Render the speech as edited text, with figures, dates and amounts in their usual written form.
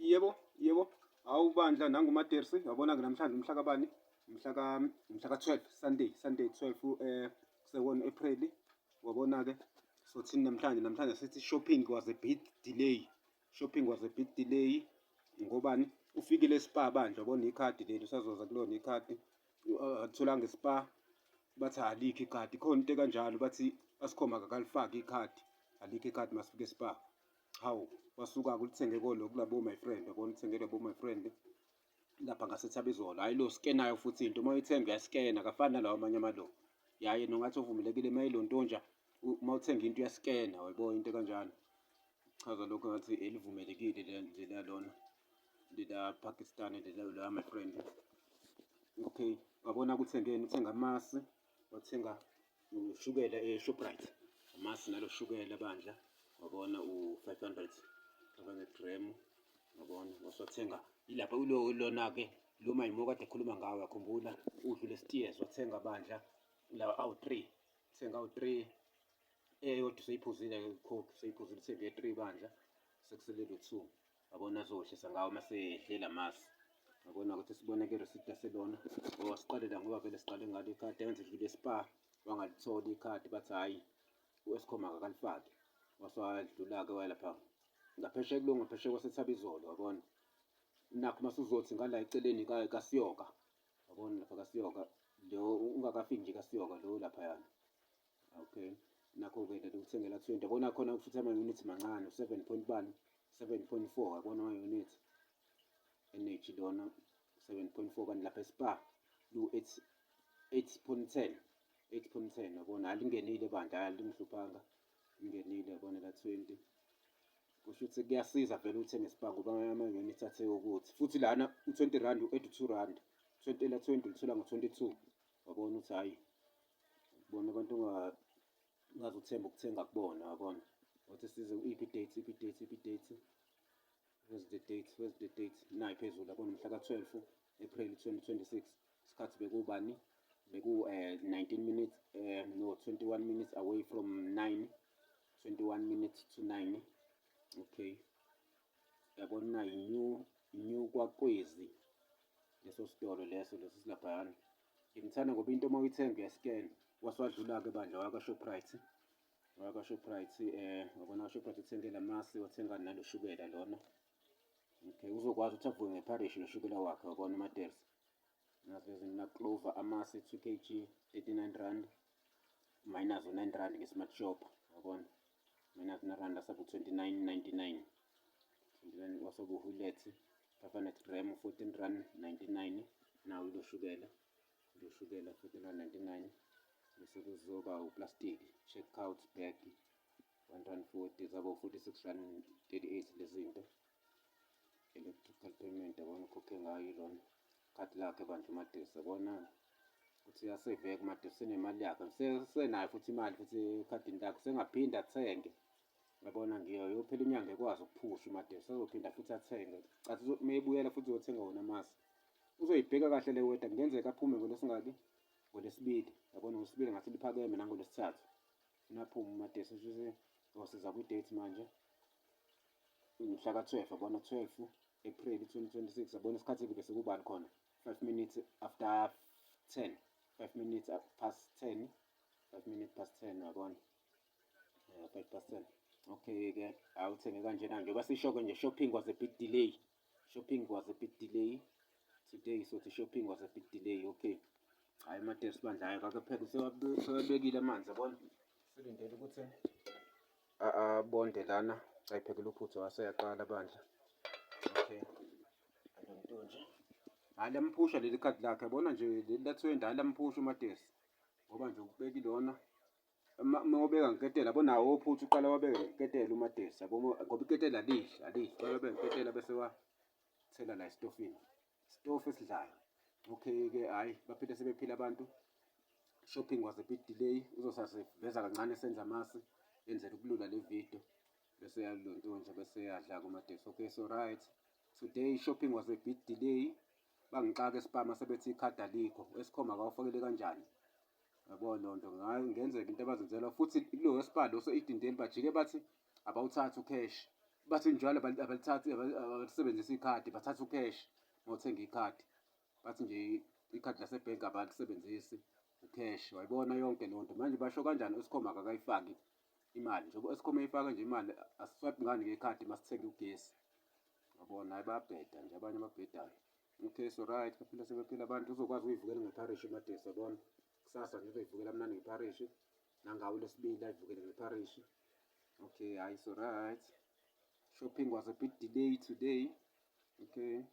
Yebo, yebo. Hawu bandla, nangu uMadersi, yabona-ke namhlanje umhla kabani? Mhla ka-12, Sunday, Sunday 12 sewona April. Wabona-ke sothini namhlanje? Namhlanje sithi shopping was a bit delay. Shopping was a bit delay ngobani? Ufikile eSpar bandla, wabona ikhadi leli, usazoza kulona ikhadi. Alitholanga eSpar, bathi alikho ikhadi. Khona into ekanjalo, bathi asikhoma akakalifaki ikhadi. Alikho ikhadi masifika eSpar. Hawu, wasuka-ke ulithenge kolo kulabo my friend, yabona, uthenge labo my friend lapha ngaseThabizolo. Hhayi, lo skenayo futhi into uma uyithenga uyaskena, akafani nalawa amanye amalo. Ya, yena ungathi uvumelekile uma ilontonja, uma uthenga into uyaskena, uyabo into ekanjalo. Chaza lokho ngathi elivumelekile lela lona lela Pakistan lela la my friend. Okay, wabona kuthengeni, uthenga amasi, wathenga ushukela e-Shoprite, amasi nalo shukela bandla, wabona u-500 500 gram, wabona waswathenga ilapha kulo lona-ke lo mayimo kade ekhuluma ngawo, yakhumbula udlule Steers, wathenga bandla la awu-3, thenga awu-3, eyodwa useyiphuzile-ke Coke, useyiphuzile, uthenge 3 bandla, sekusele lo 2, yabona azohlisa ngawo mase edle lamasi. Yabona ukuthi sibone ke receipt yaselona, wasiqalela ngoba vele siqale ngalo ikhadi, enze dlule Spar wangalithola ikhadi, bathi hhayi u-Eskom akakalifaki, wasewadlula-ke waya lapha ngaphesheya kulo ngaphesheya kwaseThabizolo, yabona nakho masuzothi ngala eceleni kaSiyoka, yabona lapha kaSiyoka lo ungakafiki nje kaSiyoka lo laphayana. Okay, nakho-ke leli uthengela 20, yabona khona futhi ama-units mancane, u-seven point bani, 7.4, yabona ama-units energy lona 7.4, kanti lapha eSpar lu 8 8.10 8.10, yabona alingenile bandla, alingihluphanga, lingenile, yabona la 20. Kusho ukuthi kuyasiza vele uthenge eSpar ngoba ama-units athe ukuthi futhi lana u-20 rand u-82 rand, 20 la 20 ulithola ngo-22, wabona ukuthi hhayi bona abantu ungaze uthembe ukuthenga kubona, yabona. Wathi size iphi date, iphi date, iphi date, where's the date, where's the date? Nayi phezulu, yabona mhla ka-12 April 2026, isikhathi bekubani, beku 19 minutes, no, 21 minutes away from 9, 21 minutes to 9. Okay, yabona nayi new kwakwezi, leso sitolo leso silaphayana. Ngimthanda ngoba into uma uyithenga uyaskena. Waswadlula-ke bandla waya kwa-Shoprite, waya kwa-Shoprite, wabona kwa-Shoprite uthenge lamasi, wathenga nalo shukela lona. Okay, uzokwazi ukuthi avuke ngepharishi noshukela wakhe, wabona uMadersi. Nazo lezi na-Clover amasi 2 kg 39 rand minus u-9 rand nge-Smart Shop, wabona minus 9 rand asabu 29.99, 29 wasobu Hulett 500 gram 14 rand 99, nawo ilo shukela, ilo shukela 14 rand 99. Bese kuzoba uplastic checkout bag 1 rand 40, zabo 46 rand 38 lezi zinto. Electrical payment, yabona ukhokhe ngayo ilona khadi lakhe bandla uMadesi, yabona ukuthi uyaseveka uMadesi, senemali yakhe, senayo futhi imali futhi ekhadini lakhe, sengaphinda athenge, yabona ngiyo yophela inyanga ekwazi ukuphusha uMadesi, sezophinda futhi athenge, cathi uma ebuyela futhi uzothenga wona amasi. Uzoyibheka kahle le weather, kungenzeka aphume ngolwesingaki, ngolwesibili, yabona ngolwesibili ngathi liphakeme, nangolwesithathu funa aphume uMadesi. Shuthi osiza kwi-date manje mhla ka-12, yabona 12 April 2026, yabona isikhathi-ke bese kubani khona, 5 minutes after 10, 5 minutes past 10, 5 minutes past 10, yabona, 5 past 10. Okay-ke, awuthenge kanjena njengoba sisho-ke nje, shopping was a bit delay, shopping was a bit delay today, so the shopping was a bit delay. Okay, hhayi uMadesi bandla, hhayi akapheke, sewabekile amanzi, yabona silindele ukuthi abonde lana, ayiphekele uphuthu, waseyaqala bandla. Okay, alonto nje, hhayi lamphusha leli khadi lakhe, yabona nje leli la-20, hhayi lamphusha uMadesi ngoba nje ukubeka ilona uma ubeka ngeketela, yabo nawo uphuthu uqala wabeke ngeketela uMadesi, yabo ngoba iketela alidli, alidli, qala wabeke ngeketela bese wathela la esitofini, isitofu esidlayo. Okay-ke, hhayi baphinde sebephila abantu. Shopping was a bit delay, uzosasiveza kancane senza amasi, yenzela ukulula le video, bese yalonto nje bese yadla kuMadesi. Okay, so right, today shopping was a bit delay, bangixaka eSpar sebethi ikhadi alikho, esikhoma akawufakele kanjani, yabo lonto ngenzeka into abazenzela futhi kulo Spar lo so-Edendale, bajike bathi abawuthathi u-cash. Bathi njalo abalithathi, abalisebenzisi ikhadi, bathatha u-cash uma uthenga ikhadi. Bathi nje ikhadi lasebhenki abalisebenzisi, u-cash. Wayibona yonke leyo nto. Manje basho kanjani u-Eskom akakayifaki imali? Njengoba u-Eskom eyifaka nje imali, asi-swipe ngani ngekhadi uma sithenga ugesi? Yabona, hhayi bayabheda nje abanye ababhedayo. Okay, so right, baphila sebephila abantu. Uzokwazi ukuyivukela ngepharishi uMadesi, yabona. Kusasa nje uzoyivukela mnandi ngepharishi. Nangawo Lwesibili ayivukele ngepharishi. Okay, hayi, so right. Shopping was a bit delayed today. Okay.